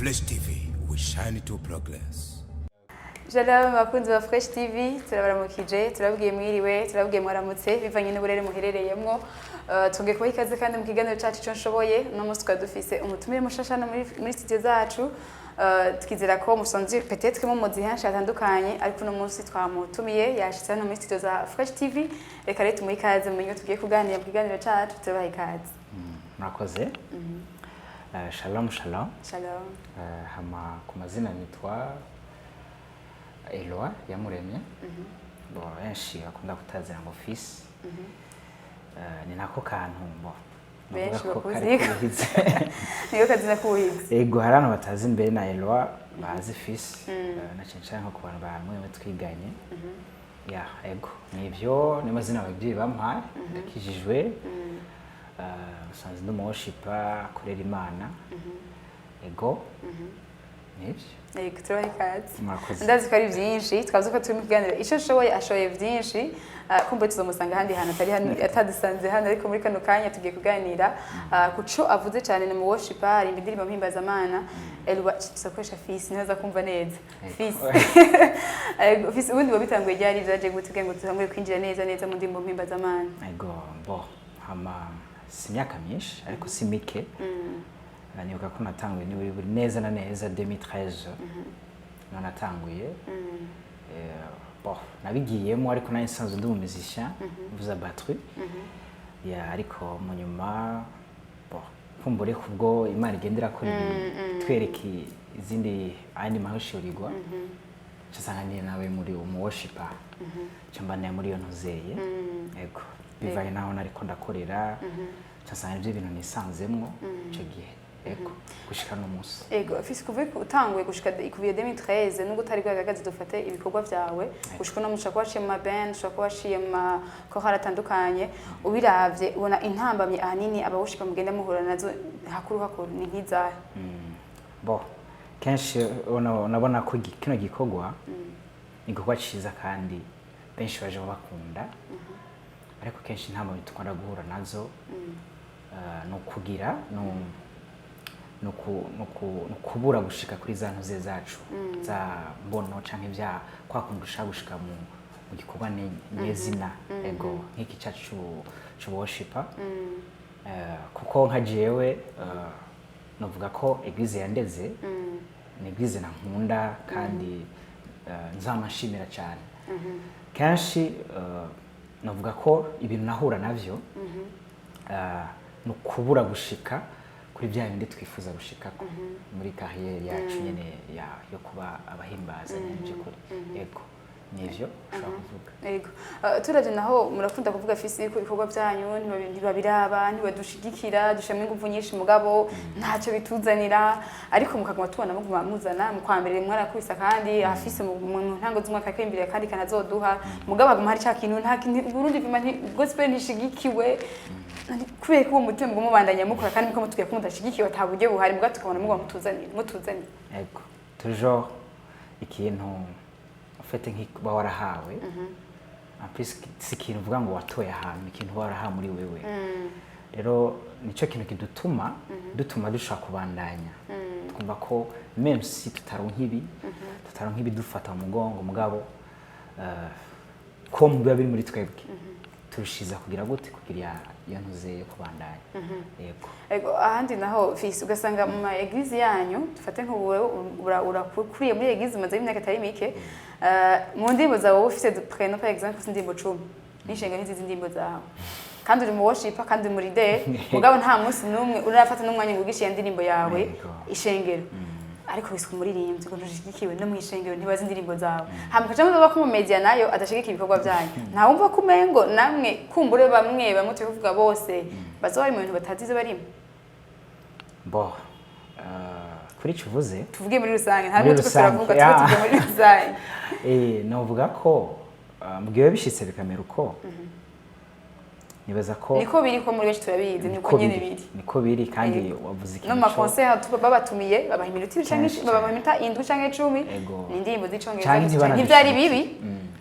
Fresh TV, we shine to progress. Shalom bakunzi ba Fresh TV, turabaramukije, turabwiye mwiriwe, turabwiye mwaramutse bivanye n'uburere muherereyemwo. Twongeye kubaha ikaze kandi mu kiganiro cacu Ico Nshoboye. Uno munsi tukaba dufise umutumire mushasha hano muri studio zacu. Twizera ko musanzwe peut-être mumuzi henshi hatandukanye, ariko uno munsi twamutumiye, yashitse hano muri studio za Fresh TV. Reka rero tumuhe ikaze mu buryo tugiye kuganira mu kiganiro cacu. Turabaha ikaze. Murakoze. Shalom shalom. Shalom. Hama ku mazina nitwa Eloi Yamuremye. Bo benshi bakunda kutazira ngo Fisi. Ni nako kantu bo novuga Benshi ko kari bakuziko. kubuhize. Niyo kazina k'ubuhizi. Ego, hari abantu batazi imbere na Eloi, bazi Fisi. Na cyane cyane nko ku bantu bamwe twiganye. Ya, ego, nivyo, ni amazina ababyeyi bampaye. Ndakijijwe. Nsanzwe ndi umu worshiper akorera Imana. Ego, nivyo. Yego, turabaha ikaze. Murakoze. Ndazi ko ari byinshi, twavuze ko turi mu kiganiro Icyo Nshoboye, ashoboye byinshi. Kumbe tuzomusanga ahandi hantu atari hano, atadusanze hano, ariko muri kano kanya tugiye kuganira ku co avuze cyane. Ni mu worshiper, hari indirimbo mpimbazamana. Elwa, tuzakoresha Fisi, ntaza kumva neza. Fisi. Ego, Fisi, ubundi wabitanguye ryari? Byaje gute kugira ngo tutangure kwinjira neza neza mu ndirimbo mpimbazamana? Ego, bo hama si imyaka myinshi ariko si mike. Nibuka ko natanguye ni buri neza na neza 2013 no natanguye. Bon, nabigiyemo ariko nari nsanzwe ndi umu musicien, mvuza batterie ya, ariko mu nyuma, bon, kumbure kubwo Imana igenda irakora ibintu, twereka izindi, ayandi mahishurirwa, nsanga niyo nawe muri umu worshiper, nca nayo muri iyo ntuzeye. Ego, bivanye naho nariko ndakorera, nsanga nibyo bintu nisanzemwo ico gihe. Ego, gushika no munsi. Ego Fisi, kuva utanguye gushika kuva iyo 2013, nubwo utari bwagaragaze dufate ibikorwa vyawe, gushika uno munsi ushobora kuba waciye mu ma band, ushobora kuba waciye mu makorali atandukanye, ubiravye ubona intambamyi ahanini aba worshiper mugenda muhura nazo hakuru hakuru ni nk'izahe? Bo kenshi unabona ko kino gikorwa ni igikorwa ciza kandi benshi baje bakunda, ariko kenshi intambamyi dukunda guhura nazo ni ukugira ni ukubura gushika kuri za ntuze zacu za mbono canke vya kwa kundi ushaka gushika mu gikorwa nyezina. Ego, nk'iki cacu c'ubu worshiper. Kuko nka jewe novuga ko église yandeze ni église nankunda kandi nzamashimira cyane. Kenshi novuga ko ibintu nahura navyo ni ukubura gushika kuri bya bindi twifuza gushikako muri carrière yacu nyene yo kuba abahimbaza nyene by'ukuri. Ego, nivyo ushobora kuvuga. Ego. Turavye naho murakunda kuvuga, Fisi, ko ibikorwa byanyu ntibabiraba, ntibadushigikira, dushiramo inguvu nyinshi mugabo ntacyo bituzanira, ariko mukaguma tubona muguma muzana mu kwa mbere mwarakubise kandi afise mu ntango z'umwaka k'imbere kandi kanazoduha, mugabo haguma hari ca kintu, nta kintu Burundi vima gospel ntishigikiwe. Kubera ko uwo mutima muguma mubandanya mukora kandi muko mutubwira ko mudashigikiwe, ata buryo buhari, mugabo tukabona muguma mutuzanira mutuzanira. Ego, toujours ikintu ufite nk'uba warahawe. En plus si ikintu uvuga ngo watoye ahantu, ni ikintu uba warahawe muri wewe. Rero nicyo kintu kidutuma dutuma dushobora kubandanya, twumva ko même si tutaronka ibi, tutaronka ibidufata mu mugongo, mugabo ko biba biri muri twebwe, turushiza kugira gute, kugira iyo ntuze yo kubandanya. Yego. Ego, ahandi naho Fisi, ugasanga mu ma église yanyu, dufate nk'ubu urakuriye muri église, umaze imyaka itari mike, mu ndirimbo zawe wowe ufise prénom, par exemple ufise indirimbo 10, n'ishenga ntizizi indirimbo zawe, kandi uri mu worshiper kandi uri mu leader, mugabo nta munsi n'umwe urafata n'umwanya ngo ugishe iyo ndirimbo yawe ishengero. Ariko wiswe umuririmbyi ngo ntushigikiwe no mu ishengero, ntibazi indirimbo zawe, hama ukaca muvuga ko mu media nayo adashigikira ibikorwa byanyu. Ntawumva ko umengo namwe kumbure bamwe bamwe, turi kuvuga bose, bazoba bari mu bintu batazi ivyo barimo? Bo kuri icyo uvuze, Tuvuge muri rusange, ntabwo Muri turiko rusange, turavuga, tuba tuvuge muri rusange. Novuga ko mu gihe biba bishitse bikamera uko, nibaza ko Niko biri, ko muri benshi turabizi, niko nyene biri. Niko biri kandi wavuze No mu ikintu ma concert babatumiye, babaha iminota 2 canke Kenshi babaha iminota 7 canke 10, Ego. ni indirimbo z'icongereza Canke gusa. ntibanadushigikiye. Ntivyari bibi,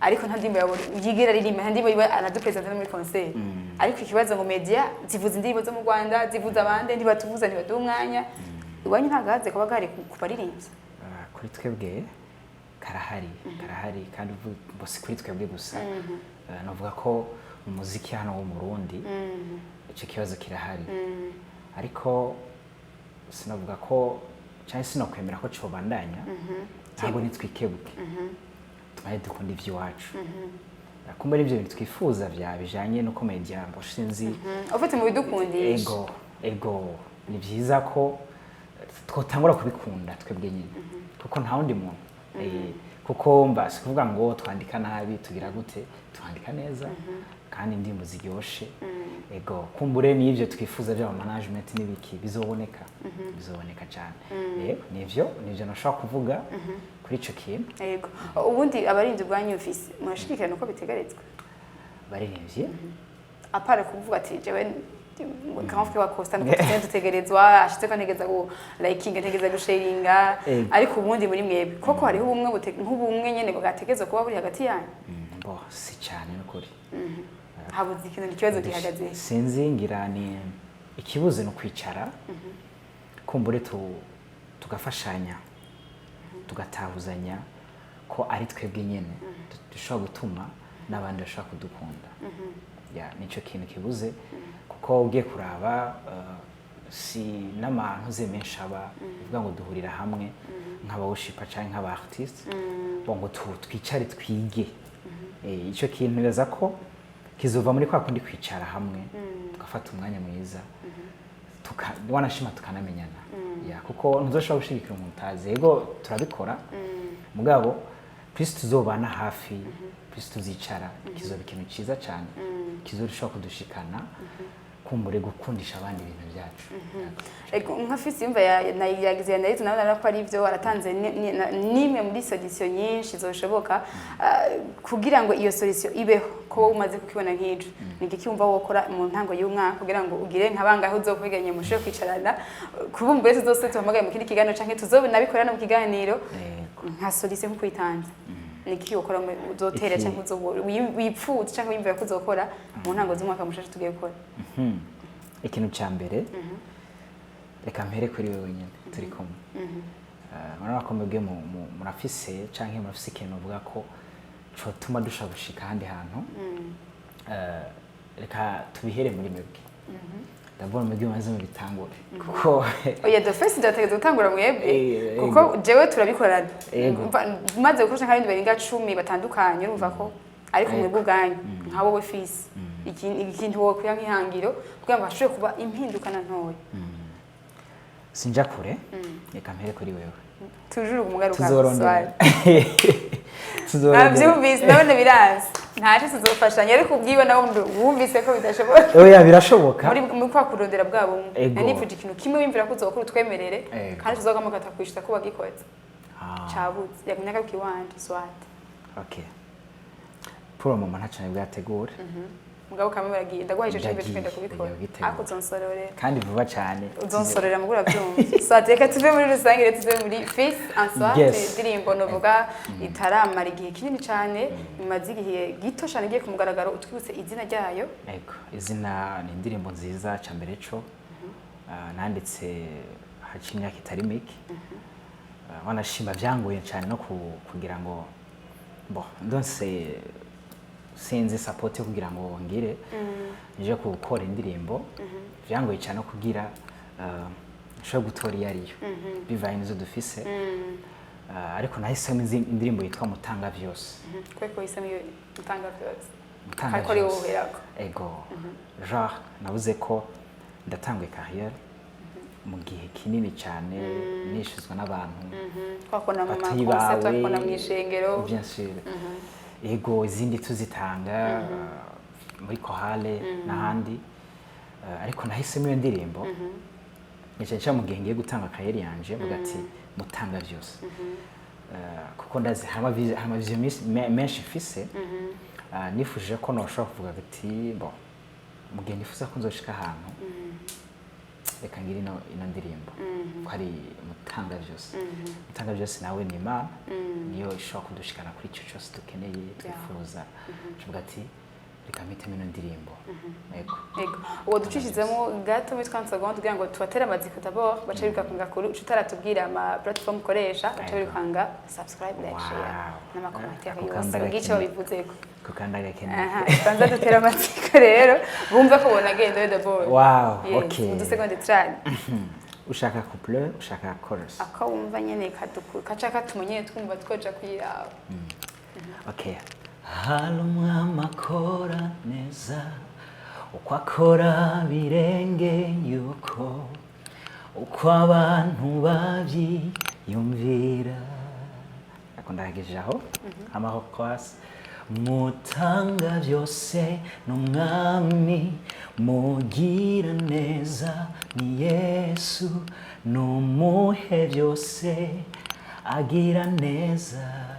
ariko nta ndirimbo yabo yigera aririmba, nta ndirimbo yiwe anadupresenta no muri concert. Ariko ikibazo ngo media zivuza indirimbo zo mu Rwanda, zivuza abandi, ntibatuvuza, ntibaduha umwanya. Iwanyu nta gahaze kaba gahari ku baririmbyi? Ah, kuri twebwe karahari, karahari kandi bo si kuri twebwe gusa. Navuga ko mu muziki hano wo mu Burundi icyo kibazo kirahari, ariko sinavuga ko cyangwa sinakwemera ko cobandanya. Ntabwo nitwikebuke, tumaye dukunda iby'iwacu, kumbe n'ibyo bintu twifuza bya bijanye no media ngo sinzi. Ufite mu bidukundisha. Ego, ni byiza ko twotangura kubikunda twebwe nyine, kuko nta wundi muntu. Kuko mba si kuvuga ngo twandika nabi, tugira gute, twandika neza kandi indirimbo ziryoshe. Ego, kumbure n'ibyo twifuza by'aba management n'ibiki bizoboneka, bizoboneka cyane. Yego, nivyo nashobora kuvuga kuri ico kintu. Yego, ubundi abaririmbyi ubwanyu ufise murashigikirana uko bitegerezwa? Baririmbyi? À part kuvuga ati jewe grand frère wa Costa nuko tugenda dutegerezwa ashitse ko ntegeza gu liking, ntegeza gusharinga. Ariko ubundi muri mwebwe koko hariho ubumwe nk'ubumwe nyene bwategerezwa kuba buri hagati yanyu? Bo si cyane n'ukuri. Habuze ikintu, ikibazo gihagaze he? Sinzi, ngira ni ikibuze no kwicara kumbure tugafashanya, tugatahuzanya ko ari twebwe nyene dushobora gutuma n'abandi bashobora kudukunda. Ya, nicyo kintu kibuze, kuko ugiye kuraba si n'amantu menshi aba uvuga ngo duhurira hamwe nk'aba worshiper cyangwa nk'aba artiste bo ngo twicare twige. Icyo kintu nibaza ko kizova muri kwa kundi kwicara hamwe, tugafata umwanya mwiza, wanashima tukanamenyana. Ya, kuko ntuzoshobora gushigikira umuntu utazi. Yego, turabikora, mugabo plus tuzobana hafi, plus tuzicara, kizoba ikintu cyiza cyane kizorushaho kudushikana kumbure gukundisha abandi ibintu byacu. Ego, nka fisi yumva yagize analyse nawe nara ko ari byo aratanze nimwe muri solution nyinshi zoshoboka. Kugira ngo iyo solution ibeho, ko wowe umaze kukibona nk'ijo, ni igiki wumva wokora mu ntango y'umwaka kugira ngo ugire nka bangahe uzokweganya mushobore kwicarana, kubumbure tuzose tuhamagaye mu kindi kiganiro canke tuzobinabikorera no mu kiganiro? Nka solution nkuko uyitanze, ni iki wokora uzotera canke wipfuza canke wiyumvira ko uzokora mu ntango z'umwaka mushasha tugiye gukora? Ikintu cya mbere, reka mpere kuri wewe nyine turi kumwe. Murabona ko mwebwe murafise canke murafise ikintu uvuga ko cotuma dushobora gushika ahandi hantu. Reka tubihere muri mwebwe ndabona, mwebwe maze mubitangure kuko Oya, d'office ndategereza gutangura mwebwe, kuko jewe turabikorana. Maze gukoresha nk'abandi barenga 10 batandukanye, urumva ko ariko mwebwe ubwanyu nka wowe fisi, ikintu wowe nk'ihangiro kugira ngo hashobore kuba impinduka na ntoya. Sinja kure, reka mpere kuri wewe. Toujours umugaruka. Tuzorondera, tuzorondera. Navyumvise, ndabona biranze, ntacyo tuzofashanya, ariko ubwiwe nawe wumvise ko bidashoboka. Oya, birashoboka. Muri kwa kurondera bwa bumwe. Nifuje ikintu kimwe wimvira ko uzokora utwemerere, kandi tuzogama katakwishyura ko wagikoze. Cabuze yagumye agaruka iwanje soit. Okay, pour le moment ntacyo bwategure. Mugabo kamwe baragiye, ndaguha ico cimbe, Ndagiye, tugenda kubikora. ndagiye kugitegura. Ariko uzonsororera. Kandi vuba cyane. Uzonsorera mu urabyumva. Soit reka tuve muri rusange rero tuve muri fils en soi. Indirimbo novuga itaramara igihe kinini cyane, imaze igihe gito cyane igiye ku mugaragaro, utwibutse izina ryayo. Ego, izina ni indirimbo nziza cya mbere co nanditse haciye imyaka itari mike. Wanashima byangoye cyane no kugira ngo bo ndonse sinzi support yo kugira ngo ngire nje gukora indirimbo. Byangoye cyane no kugira nshobora gutora iyo ariyo bivanye n'izo dufise. Ariko nahisemo indirimbo yitwa Mutanga Vyose. Kubera ko wahisemo iyo Mutanga Vyose? Mutanga Ariko ari wowe Vyose. uherako. Ego, genre nabuze ko ndatanguye carrière mu gihe kinini cyane nishuzwa n'abantu Twakubona mu batari ma concert, bawe. twakubona mu ishengero. Bien sûr, ego, izindi tuzitanga muri chorale n'ahandi. Ariko nahisemo iyo ndirimbo nicaye nca mu gihe ngiye gutanga carrière yanje, mvuga ati Mutanga Byose. Kuko ndazi hari ama vision menshi mfise. Nifuje ko noshobora kuvuga ati bon, mu gihe nifuza ko nzoshika ahantu, reka ngire ino ndirimbo ko ari Mutanga Byose. Mutanga Byose nawe ni Imana, niyo ishobora kudushikana kuri icyo cyose dukeneye, twifuza. Tuvuga ati Reka mpitemo ino ndirimbo. Yego. Yego, uwo ducishizemo gato muri 30 secondes kugira ngo tubatere amatsiko d'abord, bace birukanga kuri uca utaratubwira ama platform ukoresha, bace birukanga subscribe, like, share n'ama commentaire Ako yose kandi ubwice agakeneye. babivuzeko. Ako kandi agakeneye. Aha, banza dutere amatsiko rero, bumve ko bonagenda d'abord. Wow, Yes, okay. mu dusegonde 30. Ushaka couplet, ushaka chorus? Ako wumva nyene kaca katuma nyene twumva twoja kuyiraba. Okay. Hari umwami akora neza, uko akora birenge yuko uko abantu babyiyumvira. Ako ndahagejeje aho. Amaho kwasi mutanga byose n'umwami mugira neza ni Yesu, numuhe byose agira neza.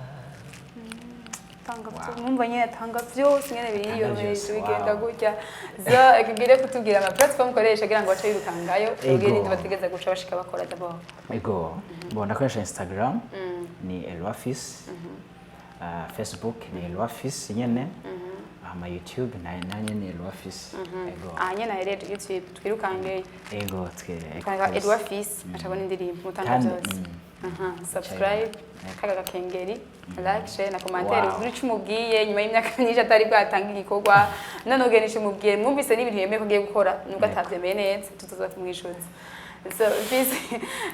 Tanga mwumva nyene tanga byose nyene biriyoroheje, byose, bigenda wow. gutya. Zo ekubwire kutubwira ama platform ukoresha kugira ngo bace birukangayo, tubwire n'indi bategeza guca bashika bakora d'abord. Ego, bon, ndakoresha Instagram ni Elwafis, Facebook ni Elwafis nyene, ama YouTube na nyene Elwafis. Ego. Aha nyene ahereje YouTube, twirukangeyo. Ego, twe Twanga kabisa. Edouard Fils acabona indirimbo mutanga byose. Aha, subscribe, kaga gakengeri, like, share na commentaire. Ugire ico umubwiye nyuma y'imyaka myinshi atari bwatanga igikorwa, none ugende ico umubwiye, mwumvise n'ibintu yemeye ko agiye gukora nubwo atavyemeye neza, tuzoza kumwishuza. So Fils,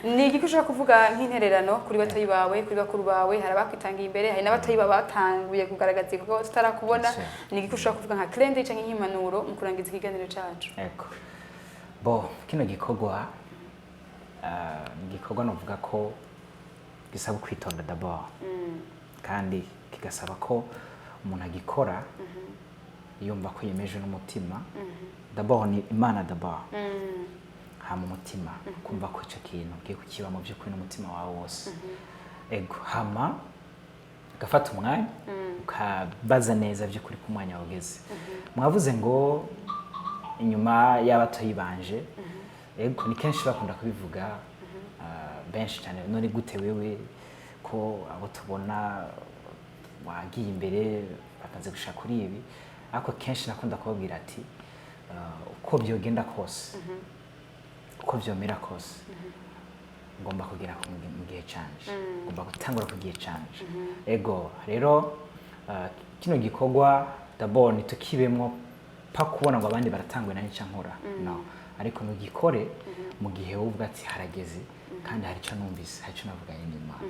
ni igiki ushobora kuvuga nk'intererano kuri batoyi bawe, kuri bakuru bawe? Hari abakwitangiye imbere, hari n'abatoyi bawe batanguye kugaragaza ibikorwa tutarakubona. Yes. Ni igiki ushobora kuvuga nka clin d'œil canke nk'impanuro mu kurangiza ikiganiro cacu? Ego. Bo, kino gikorwa ni igikorwa novuga ko gisaba kwitonda d'abord, kandi kigasaba ko umuntu agikora yumva ko yemeje n'umutima. D'abord ni Imana d'abord, hama umutima kumva ko icyo kintu ugiye kukiba mu by'ukuri n'umutima wawe wose. Ego, hama ugafata umwanya ukabaza neza by'ukuri ko umwanya wageze. Mwavuze ngo inyuma y'abatoyi banje, ego, ni kenshi bakunda kubivuga, benshi cyane: none gute wewe ko abo tubona wagiye imbere bamaze gushaka kuri ibi? Ariko kenshi nakunda kubabwira ati uko byogenda kose, uko byomera kose, ngomba kugera mu gihe canje, ngomba gutangura ku gihe canje. Ego, rero kino gikorwa d'abord ntitukibemwo pa kubona ngo abandi baratanguye nani nca nkora, no, ariko nugikore mu gihe wowe uvuga ati harageze, kandi hari icyo numvise, hari icyo navuganye n'Imana.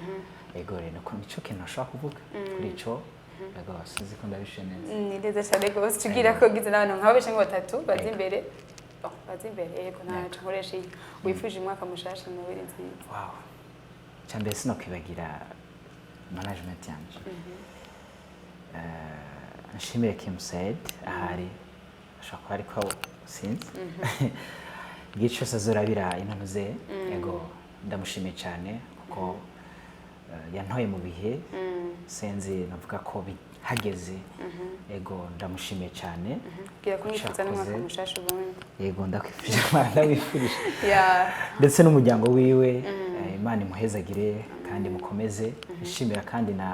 Ego, rero ko nico kintu nashobora kuvuga kuri ico. Ego, sinzi ko ndabishe neza. Ni neza cyane rwose. Tubwira ko ugize n'abantu nka babiri cyangwa batatu baza imbere. Oh, baza imbere, yego, ntaco nkoresha iyo wifuje umwaka mushasha, Noheli nziza. Wow, icya mbere sinakwibagira management yanje. Nshimire Kim Said ahari ashobora kuba ariko sinzi igihe cyose azorabira intono ze. Yego, ndamushimiye cyane kuko yantoye mu bihe senzi navuga ko bihageze. Yego, ndamushimiye cyane. Bwira kumwifuza n'umwaka Ico yakoze. mushasha ubundi. Yego, ndakwifurije, ndamwifurije ndetse n'umuryango wiwe. Imana imuhezagire kandi mukomeze. Nshimira kandi na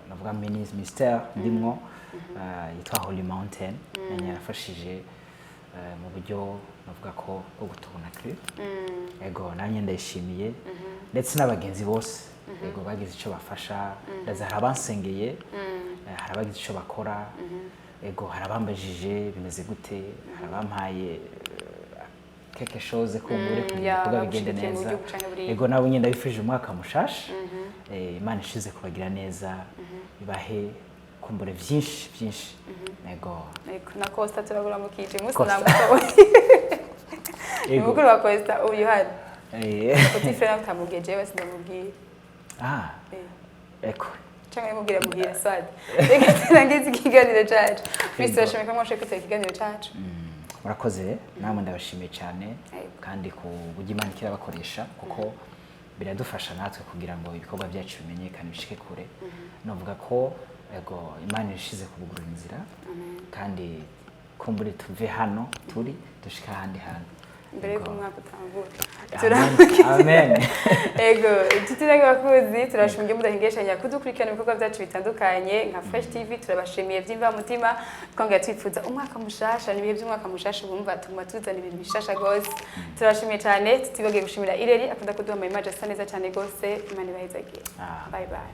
navuga ministère ndimwo, yitwa Holy Mountain, nanjye yarafashije mu buryo navuga ko bwo gutubona clip. Yego, nanjye ndayishimiye, ndetse n'abagenzi bose, yego, bagize icyo bafasha. Ndaza hari abansengeye, hari abagize icyo bakora, yego, hari abambajije bimeze gute, hari abampaye quelque chose kumbure kugira ibikorwa bigende bagushigikiye mu neza. buryo bucanke buriya. Yego, nabo nyine ndabifurije umwaka mushasha. Imana ishize kubagira neza, ibahe kumbure byinshi byinshi. Yego. Yego, na Costa turaburamukije umunsi. Costa. Namutoye ni mukuru wa Costa uyu hano. Petit frère utamubwiye, jewe sindamubwiye. Ah. Eko. Canke nimubwire muhira swad. Reka turangize ikiganiro cacu. Fils, turashimye ko mwashoboye kwitabira ikiganiro cacu. Murakoze namwe, ndabashimiye cyane. Yego. Kandi ku buryo Imana ikirabakoresha, kuko biradufasha natwe kugira ngo ibikorwa byacu bimenyekane, bishike kure. Novuga ko ego, Imana ishize kubugurura inzira, kandi kumbure tuve hano turi dushika ahandi hantu. Mbere yuko umwaka utangura. Amen. Amen. Ego, inshuti n'abakunzi, turashimye mudahengeshanya kudukurikirana ibikorwa byacu bitandukanye nka Fresh TV. Turabashimiye by'imvamutima, twongera twifuza umwaka mushasha n'ibihe by'umwaka mushasha, bumva tuguma tuzana ibintu bishasha gose. Turashimiye cyane, tutibagiye gushimira Ireri akunda kuduha ama image asa neza cyane gose. Imana ibahezagiye. Ah. Bye bye.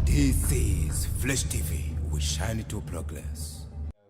This is Flash TV. We shine to progress.